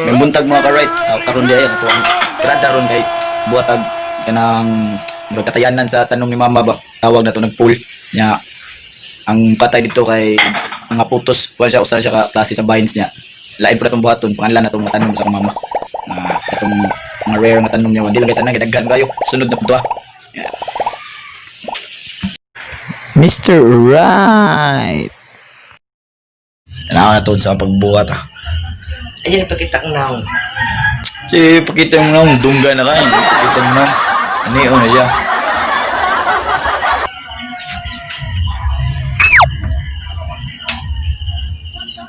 May buntag, mga ka-right. Karon di ay ato ang krada ron kay buhatag kanang murag katayanan sa tanom ni mama ba. Tawag na to nag pool. Nya ang patay dito kay mga putos, wala siya, usa siya ka klase sa vines niya. Lain po na itong buhaton, pangalan na itong mga tanom sa akong mama. Atong mga rare nga tanom niya, di lang kay tanan, kay daghan kayo. Sunod na po to ah. Yeah. Mr. Right. Tanaw na to sa pagbuhat ah. Ayun, ipakita kong naong. Si pakita mo na, dungga na kayo. Pakita mo na. Ano yun na siya?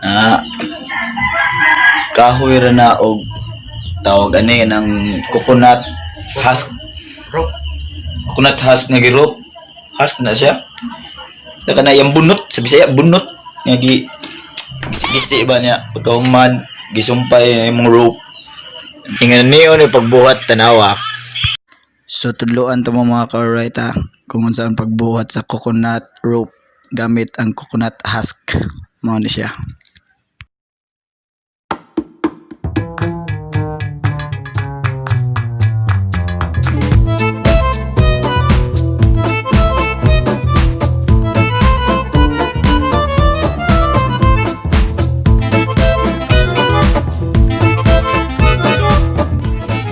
Ah, kahoy ra na og tawag ani ng coconut husk. Rope. Coconut husk nga girup. Husk na siya. Saka na yung bunot sa Bisaya, bunot nga gi gisi ba niya pagkahuman gisumpay imong rope. Ingan niyo ni pagbuhat, tanawa. So tudloan to mo, mga ka-right ha, kung unsa ang pagbuhat sa coconut rope gamit ang coconut husk. Mao ni siya.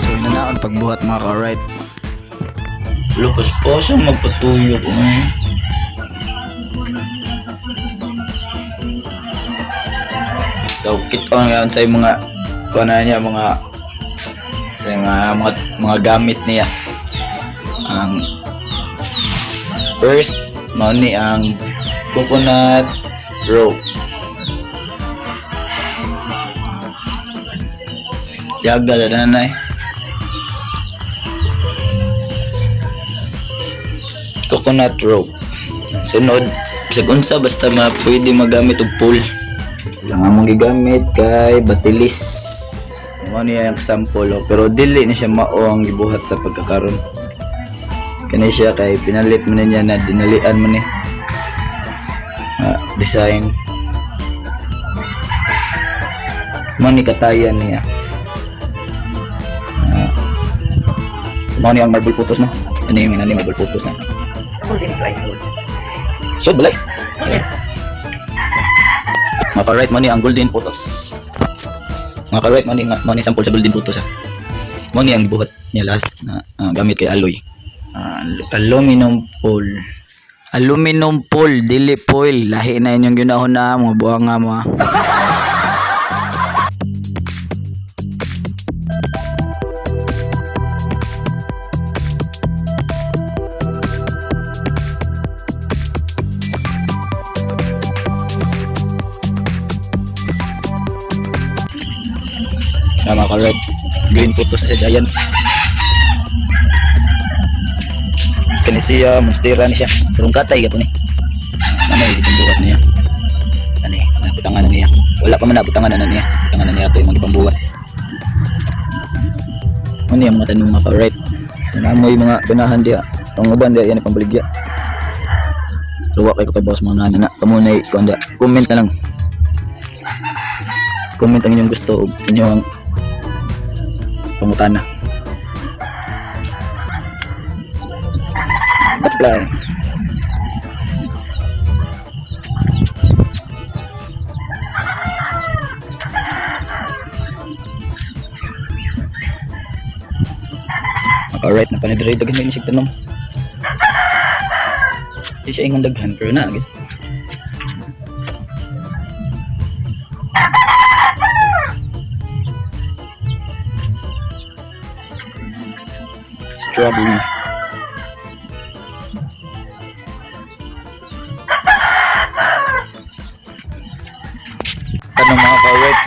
So inanaon pagbuhat, mga ka-right. Lupas po siya magpatuyo ko. Eh. So, kit on ngayon sa mga kuha na niya mga sa mga gamit niya. Ang first mao ni ang coconut rope. Yaga na nanay. Coconut rope. Sunod, bisag unsa basta ma pwede magamit og pole. Ang among gigamit kay batilis. Mao niya ang example oh, pero dili ni siya mao ang gibuhat sa pagkakaron. Kani siya kay pinalit man niya na dinalian man ni. Design. Mao ni katayan niya. So mao ni ang marble putos, no. Ano yung ano marble putos na. Ako din try so. So, balay. Mga ka-right money ang golden photos. Mga ka-right money, money sample sa golden photos ah. Money ang buhat niya last na gamit kay alloy. Aluminum pole. Aluminum pole, dili foil. Lahi na inyong ginahon na mga buwang nga mo. Ah. Na mga ka-right, green photos na siya giant. Kani siya, monstera ni siya. Pero ang katay gato ni. Ano yung pambuhat niya? Ano eh, mga butangan na niya. Wala pa man na butangan na niya. Butangan na niya ito yung mga pambuhat. Ano yung mga tanong, mga ka-right? Namoy mga ganahan diha. Ang uban diha yan pambaligya. Luwa kay ko kay boss mga ngana na. Kamo na kuan diha. Comment na lang. Comment ang inyong gusto ug inyong pangutana. Apply. Alright, na panidre daghan ni siya tanom. Di siya ingon daghan pero na gid. Strawberry. Tanong, mga kawet,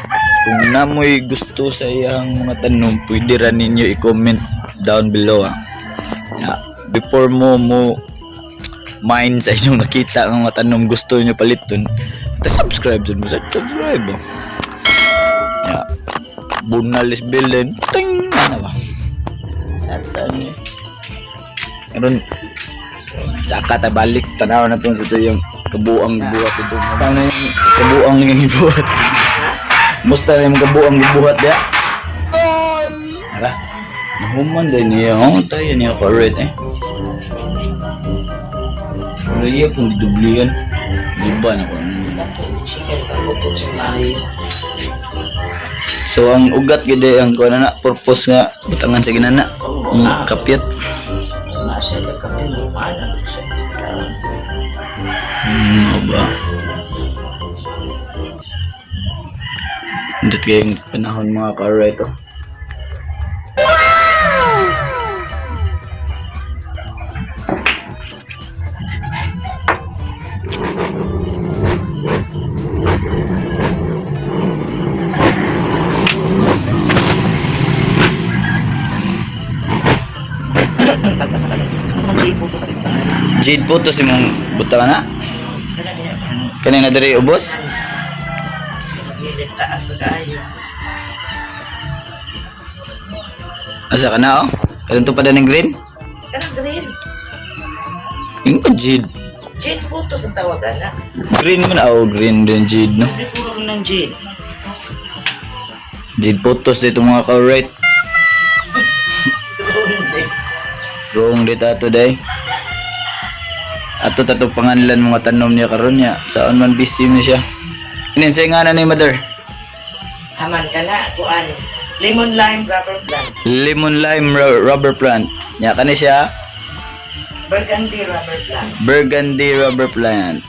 kung namoy gusto sa iyang mga tanong, pwede ra ninyo i-comment down below ah. Yeah. Before mo mo mind sa inyong nakita ang mga tanong gusto niyo paliton, ta subscribe dun mo sa subscribe oh. Yeah. Bunalis bilin. Ting! Ano ba? Ata niya. Karon saka ta balik tanaw na to ito yung kabuang gibuhat ito. Musta na yung kabuang gibuhat? Musta na yung kabuang gibuhat ya? Nahuman din niya. Oh, tayo niya ka-right eh. Wala iya kung gidublihan. Di ba na ko? Dato ni siya kay pagupot sa maayo. So ang ugat gid ang kuan na purpose nga butangan sa ginana. Oo, Ang ah. kapyat. Na siya kakapin mo paano siya basta. Ba. Indot kayong panahon mga ka-right oh. Tagtas ka lang. Mag-jade po sa kita. Jade po to si mong butangan na. Kana niya. Kanina diri ubos. Magilit taas sa kaayo. Asa ka na oh? Kanang pa ng green? Kanang green. Yung ka jade. Jade photos ang tawag ana. Green man oh, green din jade no. Hindi puro ng jade. Jade photos dito mga ka-right. Wrong dito ato day. Ato tato panganlan mga tanom niya karon niya. Saan man busy ni siya. Inin sa nga na ni mother. Haman ka na, kuan. Lemon lime rubber plant. Lemon lime rubber plant. Nya kani siya Burgundy rubber plant. burgundy rubber plant.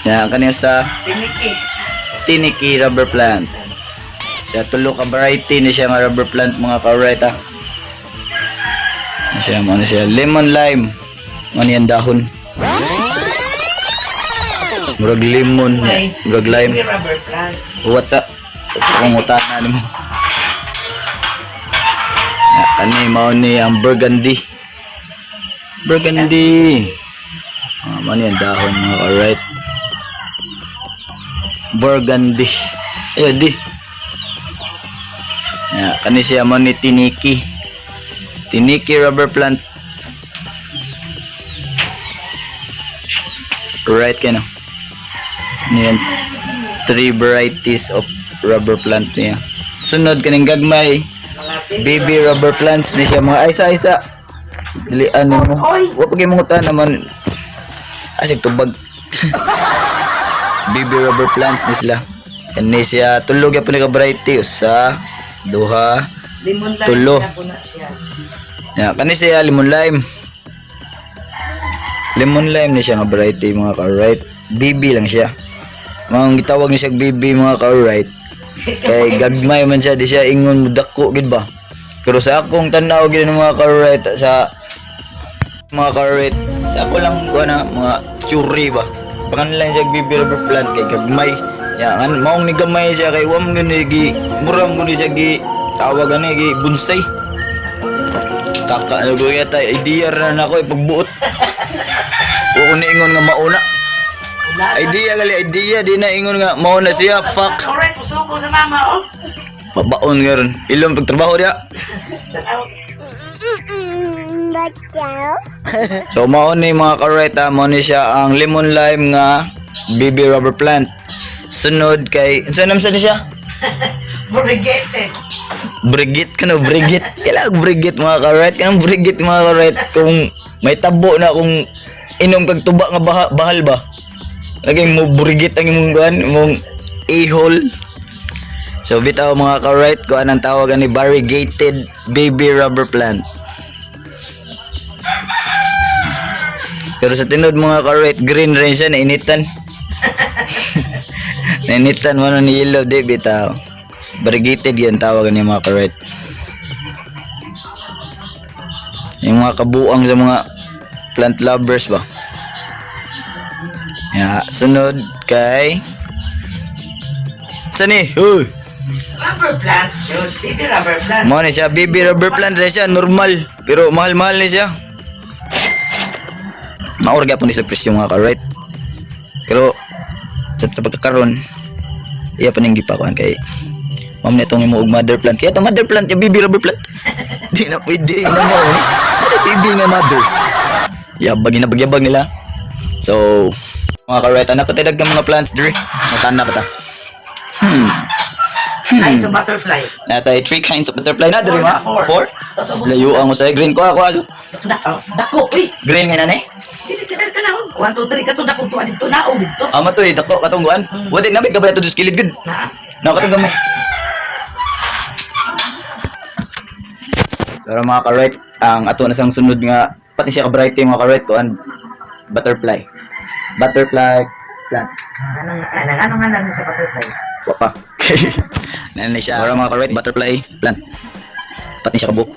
Nya kani sa Piniki. tiniki rubber plant. Siya tulo ka variety ni siya nga rubber plant mga ka-right ah. Ano siya mo na siya lemon lime. Mo ni ang dahon. Murag lemon, May murag lime. Baby rubber plant. What's up? Kung utana nimo. Ya, kani mao ni ang burgundy. Burgundy. Ah, mao ni ang dahon mga alright. Burgundy. Ayo di. Ya, kani siya mao ni tiniki. Tiniki rubber plant. Right kay no. Niyan three varieties of rubber plant niya. Sunod kaning gagmay, Mga baby rubber plants ni siya mga ay isa isa. Dilian nimo. Oy! Wa pa kay mangutan naman. Asig tubag. Baby rubber plants ni sila. Kani siya tulo gyapon ni ka variety usa, duha. Lemon lime Tulo. na po na siya. Ya, kani siya lemon lime. Lemon lime ni siya nga variety mga ka-right. Baby lang siya. Mga gitawag ni siya baby mga ka-right. Kay gagmay man siya, di siya ingon dako gid ba. Pero sa akong tanaw gid ng mga ka-right sa mga ka-right, sa ako lang kuha na mga churi ba. Panganlan siya baby rubber plant kay gagmay. Ya, an maong ni gamay siya kay wa man gyud ni gi mura man gyud ni siya gi tawag ani gi bonsai. Taka ano ko yata idea ra na ako ipagbuot. Wa ko niingon nga mauna. Wala na. Idea gali idea di na ingon nga mauna siya fuck. Alright, musuko sa mama, oh. Babaon karon. Ilong pagtrabaho diya. Tanaw. So mao ni mga ka-right ah, mao ni siya ang lemon lime nga baby rubber plant. Sunod kay unsa naman sa ni siya? Variegated. Brigit ka no, brigit. Kailangan brigit mga ka-right. Kanang brigit mga ka-right. Kung may tabo na kung inom kag tuba nga bahal ba. Laging mo brigit ang imong kuan, imong a-hole. So bitaw mga ka-right, kuan ang tawag ani variegated baby rubber plant. Pero sa tinod mga ka-right, green rin siya, nainitan. Nainitan mo na ni yellow, di bitaw. Variegated yan tawag ni mga ka-right. Yung mga kabuang sa mga plant lovers ba? Ya, sunod kay Sani, huy. Rubber plant, Jude. Baby rubber plant. Mo ni siya baby rubber plant na siya normal pero mahal-mahal ni siya. Maor gyapon ni sila presyo mga ka-right. Pero sa pagkakaron iya pa ning gipakuan kay ma'am na itong imo og mother plant. Kaya itong mother plant, yung baby rubber plant. Di na pwede, ina mo. Eh. Ano baby nga mother? Yabag, inabagyabag nila. So, mga ka-right, ana pa tayo mga plants diri. Matana pa ta. Kinds of butterfly. Natay three kinds of butterfly na diri Four ma. na, four. Four. Tapos, Layo ang usay green ko ako. Dako, dako, uy. Green nga na ni. Dili ka ka na. 1 2 3 kato dako tuan dito na dito. Ama to eh, dako katungguan. Wala na may gabay ato sa kilid gud. Na. Na katong gamay. Pero mga ka-right, ang ato na sang sunod nga pati siya ka-bright mga ka-right kuan butterfly. Butterfly plant. Anong anong anong nga lang sa butterfly? Wa pa. Nanay siya. Pero mga ka-right, butterfly plant. Pati siya kabuk.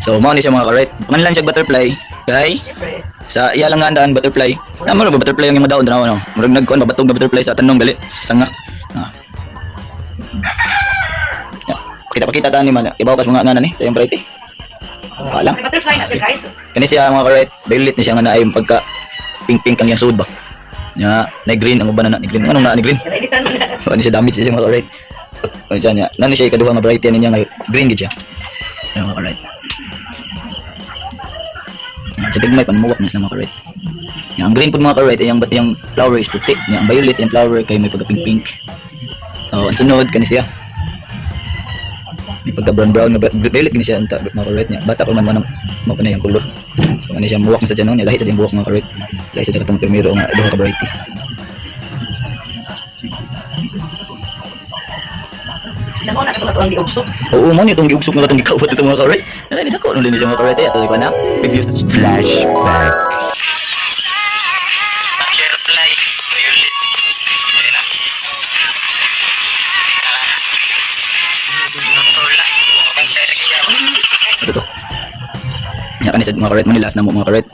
So, mao ni siya mga ka-right. Manlan siya butterfly kay Siyempre. sa iya lang nga andaan butterfly. Tama ra ba butterfly ang imong daon tanaw no. Murag nagkuan babatog na butterfly sa tanong gali sanga. Ah. Ya, kita pakita ta ni man. Ibaw kas mga nganan ni, tayong variety. Wala. May butterfly na sir guys. Kani siya mga ka-right, violet ni siya nga naay pagka pink pink ang iyang suod ba. Nya, na green ang uban na ni green. Anong na ni green? Kada editan man na. Ano siya damage siya mga ka-right. Ano siya niya? Nani siya ikaduha nga variety niya nga green gid siya. Ano mga ka-right. Sa tigmay panmuwak na sila mga ka-right. Nya, ang green po mga ka-right, ay ang ba't yung flower is puti. Nya, ang violet yung flower kay may pagka pink pink. Oh, ang sunod kani siya. May pagka brown brown nga violet kini siya unta mga ka-right niya. Bata pa man man ang mao pa na yung color. So kani siya muwak na sa dyan, no? Niya, lahi sa diyang buwak mga ka-right. Lahi sa dyan katong primero nga duha ka variety. Namo na kato ang giugso. Oo, mo ni itong giugsok nga katong gikawat itong mga ka-right. Nalay dako no din siya mga ka-right. Ato ko na preview. Flashback. Butterfly violet. Ito to. Nya kani sa mga ka-right mo ni last na mo mga ka-right.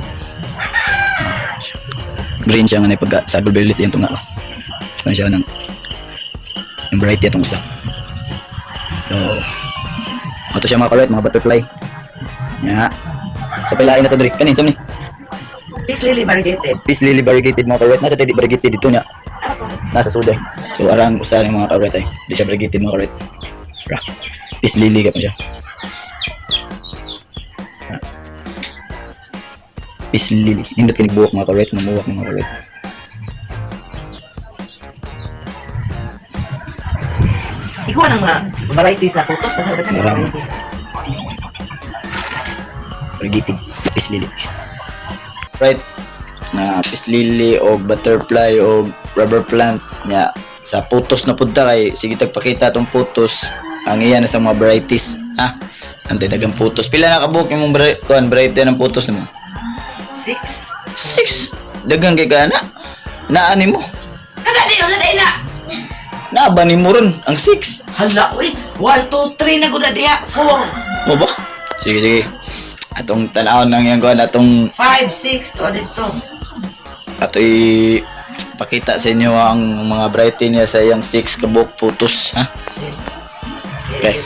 Green siya nga na pagka sagol violet yan tunga. Ano siya nang yung variety atong usa. So, ato siya mga ka-right, mga butterfly. Nya. Sa pilain na to diri. Kanin, ni. Peace lily variegated. Peace lily variegated mga ka-right. Nasa tedi variegated dito niya. Nasa suday. So arang usa ni mga ka-right ay. Di siya variegated mga ka-right. Ra. Peace lily ka pa siya. Ra. Peace lily. Nindot kinig buhok mga ka-right. Mamuwak ni mga ka-right. Ikaw ang mga varieties na photos pa ba Marami. varieties. Variegated. Peace lily. Right. Na peace lily o butterfly o rubber plant niya sa putos na pud ta kay sige tagpakita tong putos ang iya na sa mga varieties ha. Antay dagang putos pila na kabuok imong kuan variety ng putos nimo? 6. Six. Dagang kay ka na naani mo. Kada di usa dai na. Naa ba nimo ron ang six? Hala uy, 1 2 3 na gud na diha. 4 Mo ba? Sige sige, atong tan-awon nang iyang kuan atong 5 6 to dito. ato i pakita sa inyo ang mga variety niya sa iyang six kabuok putos ha. Okay.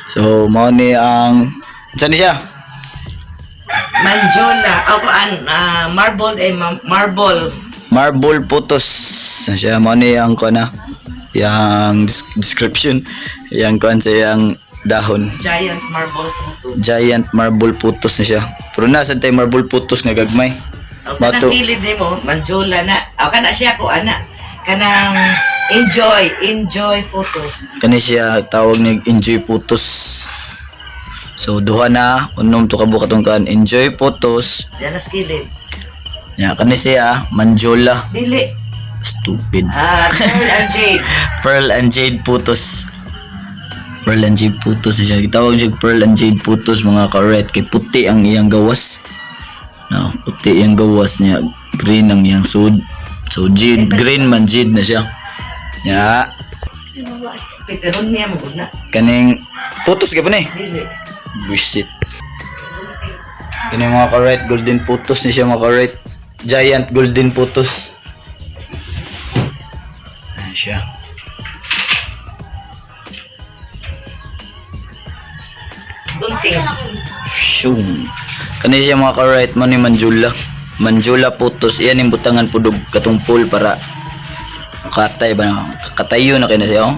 So, mao ni ang saan ni siya? Manjola, ako an marble eh marble. Marble putos. Saan siya mao ni ang kuan na yang description yang kuan sa yang dahon. Giant marble photo. Giant marble putos ni siya. Pero nasa tay marble putos nga gagmay. Ang kanang Bato. kilid nimo, manjola na. Aw kana siya ko ana. Kanang enjoy, enjoy photos. Kani siya tawag ni enjoy putos. So duha na unom to kabuok atong kan enjoy putos. Diyan na kilid. Nya kani siya manjola. Dili. Stupid. Ah, Pearl and Jade. Pearl and Jade Putos. Pearl and Jade Putos siya. Gitawag siya Pearl and Jade Putos mga ka-red. Kay puti ang iyang gawas. No, puti iyang gawas niya. Green ang iyang sud. So jade, green man jade na siya. Ya, Peteron niya mo na. kaning putos gyud ni. Dili. Bullshit. Kani mga ka-red, golden putos ni siya mga ka-red. Giant golden putos. Ayan siya. Gunting. Shung. Kani siya mga ka-right man ni Manjula. Manjula putos. Iyan yung butangan pudog katong pool para katay ba na katayo na kayo na siya. Oh.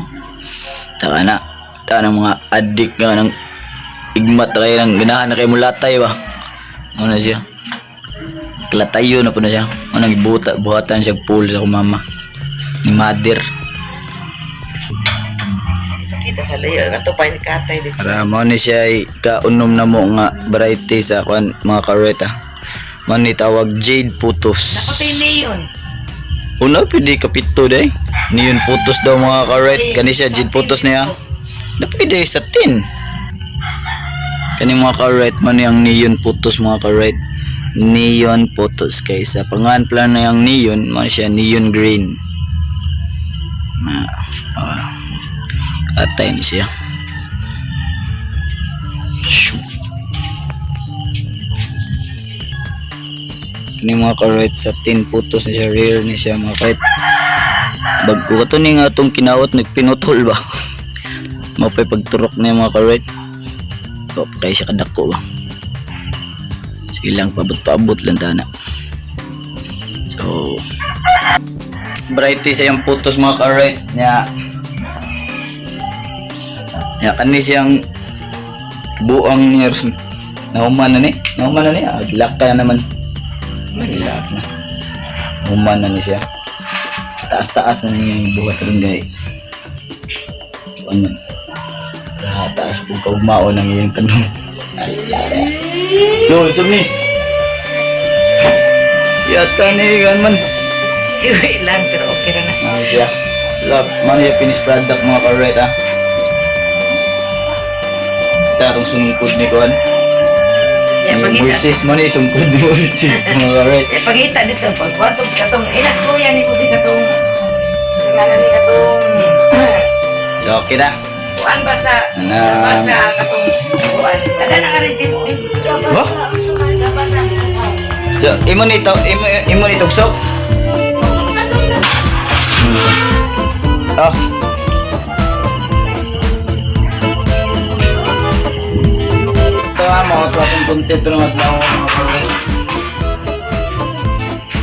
Taka na. Taka ng mga addict nga ng igmat na kayo ng ganahan na kayo mulatay ba. Ano na siya. Kalatayo na po na siya. Anong ibuta, buhatan siya pool sa akong mama. Ni mother. Kita sa layo kato pa ni katay dito. Para mao ni siya ay kaunom na mo nga variety sa kuan mga kareta. Mao ni tawag jade putos. Napatay neon. Una pwede kapito day. Niyon putos daw mga karet. Kani siya jade putos niya. Na pwede sa tin. Kani mga karet man ang neon putos mga karet. Neon putos kay sa pangan plan na yung neon man siya neon green. Na atay ni siya. Shoo. Kani mga karet sa tin putos ni siya, rare ni siya mga karet. Bagko ka to ni nga atong kinawat nagpinutol ba. Mapay pagturok niya mga karet. O, kaya siya kadako ba. Sige lang, paabot-paabot lang tana. So, variety sa iyang putos mga karet. Nya, nya kani siyang buang niya. Nahuman na ni. Nahuman na ni. Ah, gilak ka na naman. Gilak na. Human na ni siya. Taas-taas na niya yung buhat ron gay. Ano? Para taas po kaugmao ng iyang tanong. Lord, sumi. Yata ni gan man. Iwi lang pero okay ra na. Ano siya? Love, man siya finished product mga karet ah. Tarong sungkod ni Kuan. Ya Ni pangita. Moises man ni sungkod ni Moises mga karet. Ya pangita dito pag katong katong ilas ko yan ni kubi katong sa ngalan ni katong So okay na. kuan ba sa Ano? ba sa katong kuan. Kada na nga rin James B. Ba? Ba sa So imo ni to, imo imo ni tugsok. Ah. Ito ah, mga klaseng content ng adlaw mga karet.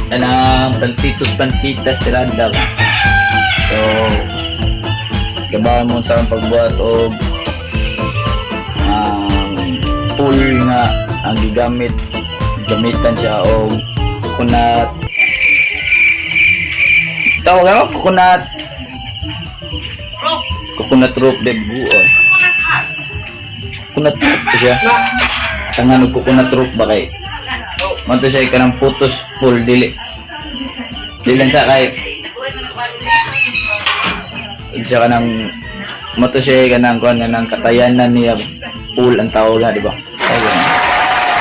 Kanang plantitos plantitas tirada ba. So, gabahan mo sa akong pagbuhat og ang pool nga ang gigamit gamitan siya og coconut, tawag ano, coconut Rope. coconut rope de buo Coconut husk. coconut rope siya tangan og coconut rope ba kay man to siya kanang putos pool, dili dili lang sa kay siya kanang mato siya kanang kuan kanang katayanan niya, pool ang tawag na, di ba? Tawag na.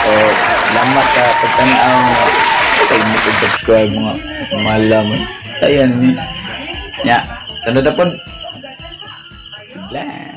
So salamat sa pagtanaw mga kay mo subscribe mga malaman tayan ni ya sunod na pod. Good luck.